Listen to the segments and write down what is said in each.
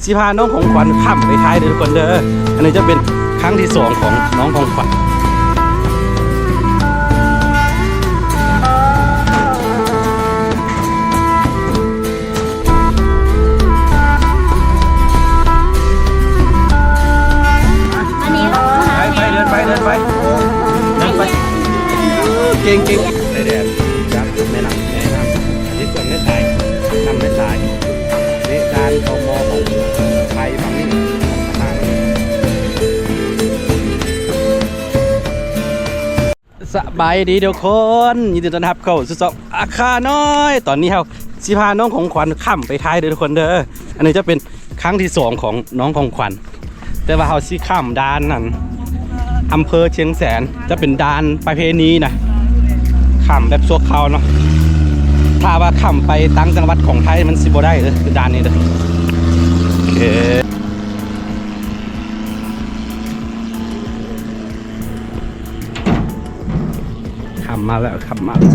ຊິພານ້ອງຂອງຂວັນຂ້າມໄປໄທເດີທຸກຄົນເດີ. ອັນນີ້ຈະເປັນຄັ້ງທີສອງຂອງນ້ອງຂອງຂວັນ. ອັນນີ້ ໄປ ໄປ ເດີນໄປ ເດີນໄປ ເດີນໄປ. ເກັ່ງໆ ໄດ້ແດດ ຈາກແມ່ນ້ຳ ແມ່ນ້ຳ ອັນນີ້ເປັນແມ່ສາຍ ນ້ຳແມ່ສາຍ. ເນການເຂົ້າມໍຂອງໄທຝັ່ງນີ້ ສະບາຍດີທຸກຄົນ ຍິນດີຕ້ອນຮັບເຂົ້າສູ່ຊ່ອງອາຄານ້ອຍ. ຕອນນີ້ເຮົາຊິພານ້ອງຂອງຂວັນຂ້າມໄປໄທເດີທຸກຄົນເດີ. ອັນນີ້ຈະເປັນຄັ້ງທີສອງຂອງນ້ອງຂອງຂວັນ ແຕ່ວ່າເຮົາຊິຂ້າມດ່ານນັ້ນ ອຳເພີຊຽງແສນ ຈະເປັນດ່ານປະເພນີນະ ຂ້າມແບບຊົ່ວຄາວເນາະ. ຖ້າວ່າຂ້າມໄປຕ່າງຈັງຫວັດຂອງໄທມັນຊິບໍ່ໄດ້ເດີ ດ່ານນີ້ເດີ. ໂອເຄ ຂ້າມມາແລ້ວ ຂ້າມມາແລ້ວ.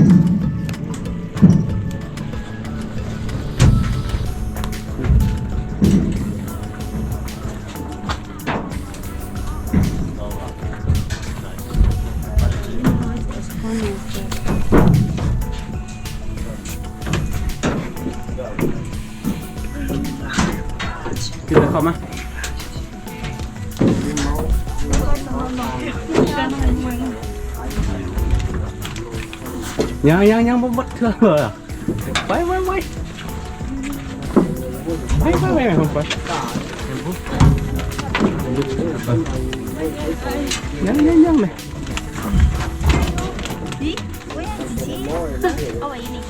ກິນເຂົ້າມາ. ຍັງ ຍັງ ຍັງບໍ່ໝົດເທື່ອເລີຍ. ໄປ ໄປ ໄປ ໄປ ໄປ ໄປ ໄປ ຍັງ ຍັງ ຍັງເລີຍ. ໂອເຄ.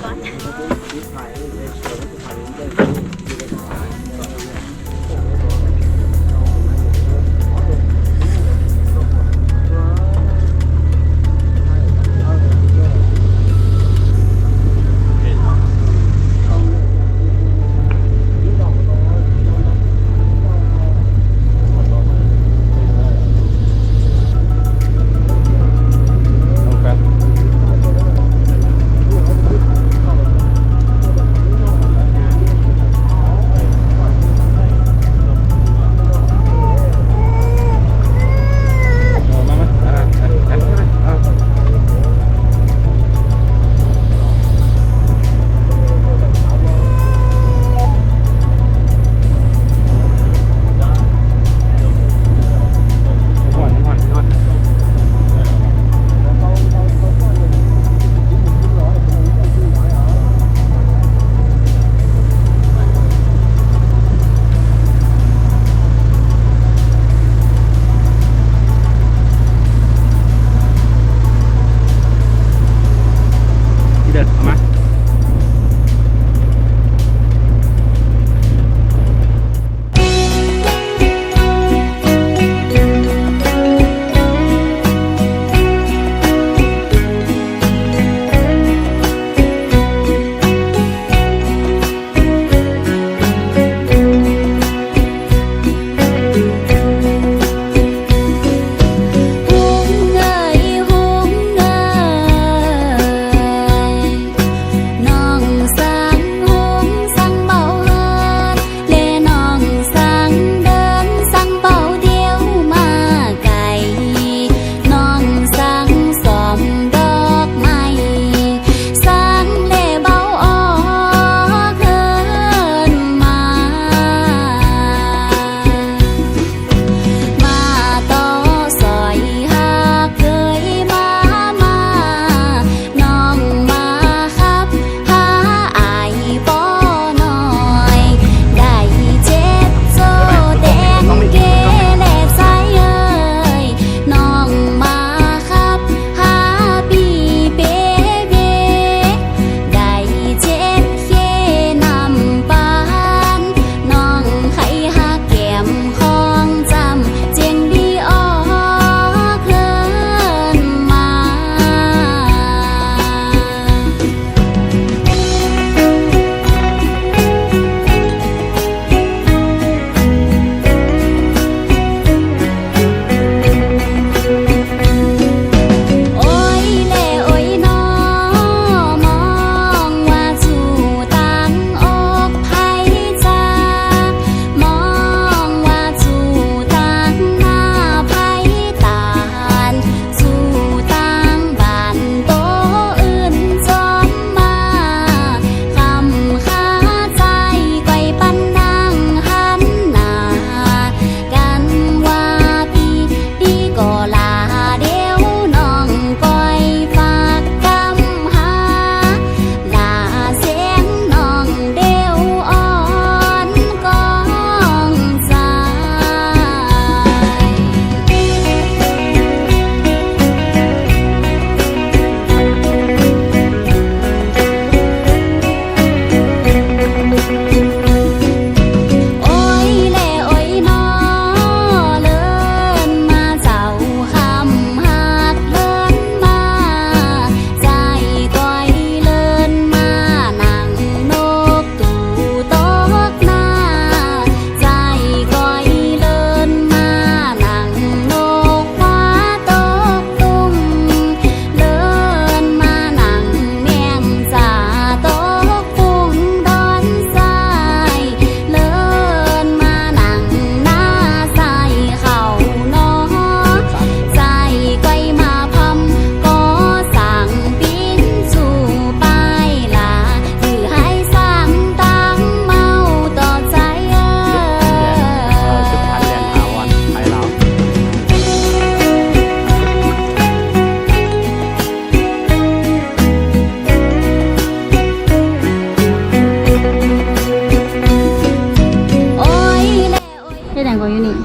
ເຮັດຫຍັງກໍຢູ່ນີ້?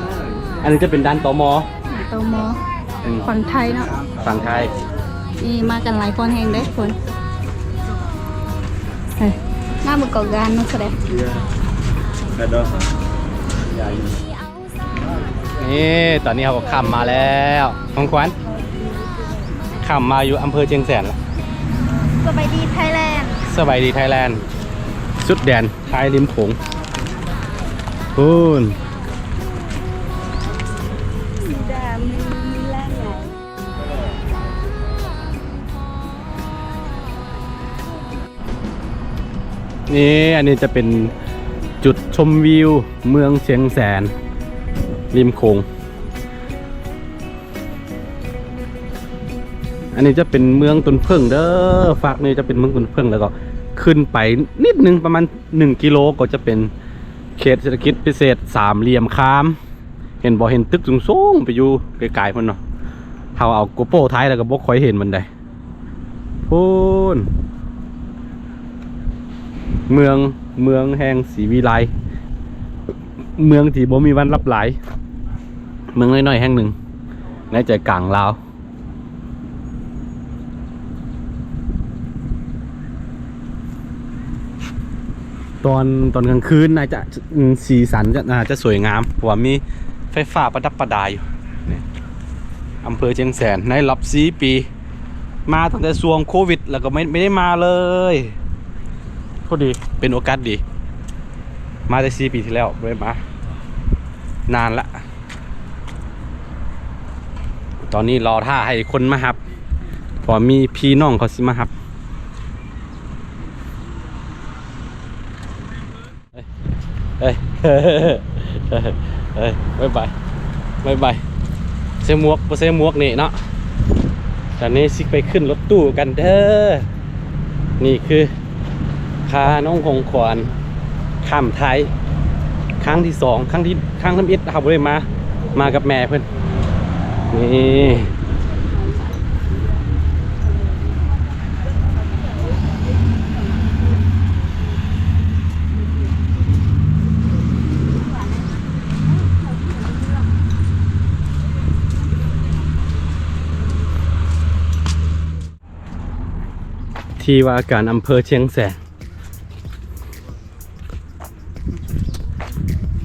ອັນນີ້ຈະເປັນດ່ານ ຕມ. ຕມ ອືມ ຝັ່ງໄທເນາະ ຝັ່ງໄທ. ນີ້ມາກັນຫຼາຍຄົນແຮງເດ້ຄົນ. ເອີ ໜ້າມືກອງການເນາະ ສະແດງ. ນີ້ ຕອນນີ້ເຮົາກໍຂ້າມມາແລ້ວ ຂອງຂວັນ ຂ້າມມາຢູ່ອຳເພີຊຽງແສນລະ. ສະບາຍດີໄທແລນ ສະບາຍດີໄທແລນ ສຸດແດນ ທ້າຍລິມໂຂງພຸ້ນ. ນີ້ ອັນນີ້ຈະເປັນຈຸດຊົມວິວເມືອງຊຽງແສນ ລິມໂຂງ. ອັນນີ້ຈະເປັນເມືອງຕົ້ນເຜິ້ງເດີ ຟາກນີ້ຈະເປັນເມືອງຕົ້ນເຜິ້ງ ແລ້ວກໍຂຶ້ນໄປນິດໜຶ່ງ ປະມານໜຶ່ງກິໂລ ກໍຈະເປັນເຂດເສດຖະກິດພິເສດສາມຫຼ່ຽມຄາມ. ເຫັນບໍ່? ເຫັນຕຶກສູງໆໄປຢູ່ໄກໆພຸ້ນເນາະ. ເຮົາເອົາໂກໂປຖ່າຍແລ້ວກໍບໍ່ຄ່ອຍເຫັນປານໃດ. ພຸ້ນ ເມືອງ ເມືອງແຫ່ງສີວິໄລ ເມືອງທີ່ບໍ່ມີວັນລັບຫຼາຍ ເມືອງນ້ອຍໆແຫ່ງໜຶ່ງໃນໃຈກາງລາວ. ຕອນ ຕອນກາງຄືນໜ້າຈະ ອືມ ສີສັນຈະ ໜ້າຈະສວຍງາມ ເພາະວ່າມີໄຟຟ້າປະດັບປະດາຢູ່. ນີ້ ອຳເພີຊຽງແສນໃນລອບສີ່ປີ ມາຕັ້ງແຕ່ຊ່ວງໂຄວິດ ແລ້ວກໍໄມ່ ໄມ່ໄດ້ມາເລີຍ. ພໍດີເປັນໂອກາດດີ ມາແຕ່ສີ່ປີທີ່ແລ້ວ ບໍ່ໄດ້ມານານລະ. ຕອນນີ້ລໍຖ້າໃຫ້ຄົນມາຮັບ ເພາະວ່າມີພີ່ນ້ອງເຂົາຊິມາຮັບ. ເອີຍ ເອີຍ ເອີຍ ບາຍບາຍ ບາຍບາຍ. ໃສ່ໝວກ ບໍ່ໃສ່ໝວກນີ້ເນາະ. ຕອນນີ້ຊິໄປຂຶ້ນລົດຕູ້ກັນເດີ. ນີ້ຄືພານ້ອງຂອງຂວັນຂ້າມໄທ ຄັ້ງທີສອງ ຄັ້ງທີ ຄັ້ງທຳອິດເຮົາບໍ່ໄດ້ມາ ມາກັບແມ່ເພິ່ນ. ນີ້ ທີ່ວ່າການອຳເພີຊຽງແສນ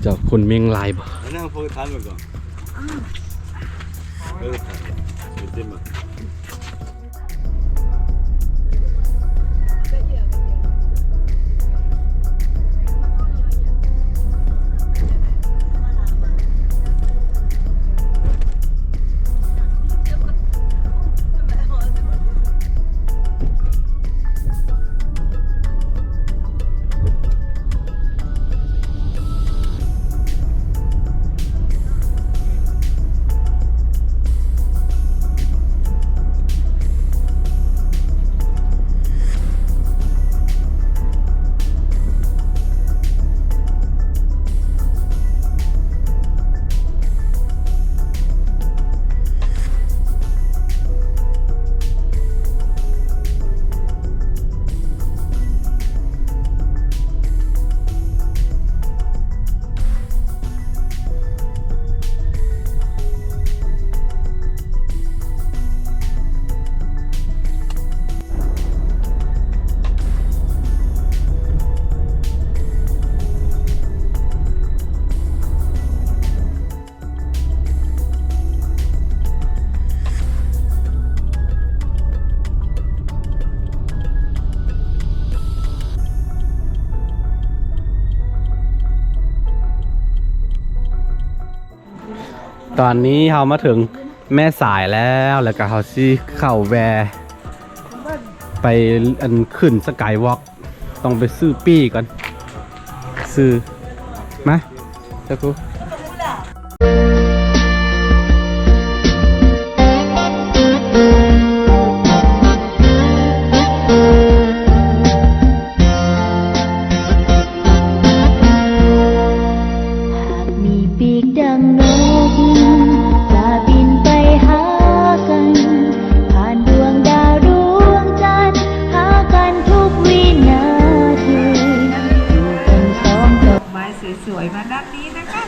ເຈົ້າຄົນເມັງຫຼາຍບໍ່? ອັນນັ້ນເຂົາຖາມໄວ້ກ່ອນ ເອີ ຖາມໄປເຕັມມາ. ຕອນນີ້ເຮົາມາເຖິງແມ່ສາຍແລ້ວ ແລ້ວກໍເຮົາຊິເຂົ້າແວ່ໄປ ອັນ ຂຶ້ນສະກາຍວອກ ຕ້ອງໄປຊື້ປີ້ກ່ອນ ຊື້ ມາ ເຈົ້າຄູ. ດອກໄມ້ສວຍໆ ມາດ້ານນີ້ນະຄະ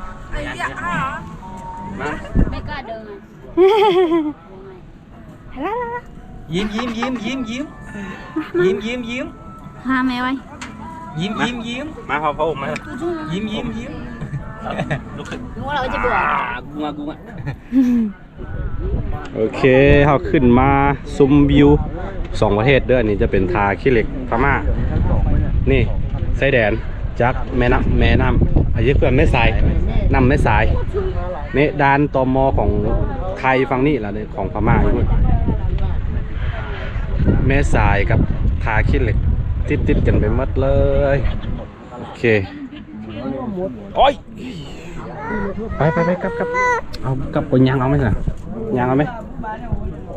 ມາ ແມ່ກະເດີນ ລາລາລາ ຍິ້ມ ຍິ້ມ ຍິ້ມ ຍິ້ມ ຍິ້ມ ຍິ້ມ ຍິ້ມ ຍິ້ມ ຫາແມ່ໄວ້ ຍິ້ມ ຍິ້ມ ຍິ້ມ ມາ ເຮົາ ເຮົາອອກມາ ຍິ້ມ ຍິ້ມ ຍິ້ມ ລຸກຂຶ້ນ ງົວລະຈະບວກ ອ່າ ກຸງະ ກຸງະ ໂອເຄ ເຮົາຂຶ້ນມາຊົມວິວສອງປະເທດເດີ້ ອັນນີ້ຈະເປັນທ່າຂີ້ເຫຼັກພະມ້າ ນີ້ຊາຍແດນຈາກແມ່ນ້ຳ ແມ່ນ້ຳ ອາ ເອີ້ນແມ່ສາຍ ນ້ຳແມ່ສາຍ ນີ້ດ່ານ ຕມ ຂອງໄທຝັ່ງນີ້ລະ ຂອງພະມ້າຢູ່ພຸ້ນ ແມ່ສາຍກັບທ່າຂີ້ເຫຼັກຕິດໆກັນໄປໝົດເລີຍ. ໂອເຄ ໂອ້ຍ ໄປ ໄປ ໄປ ກັບ ກັບ ເອົາ ກັບ ໂອ້ຍ ຍ່າງເອົາໄໝຊະ ຍ່າງເອົາໄໝ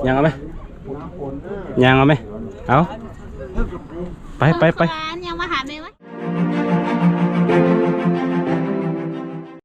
ຍ່າງເອົາໄໝ ຍ່າງເອົາໄໝ ເອົາ ໄປ ໄປ ໄປ ຍ່າງມາຫາແມ່ໄວ້.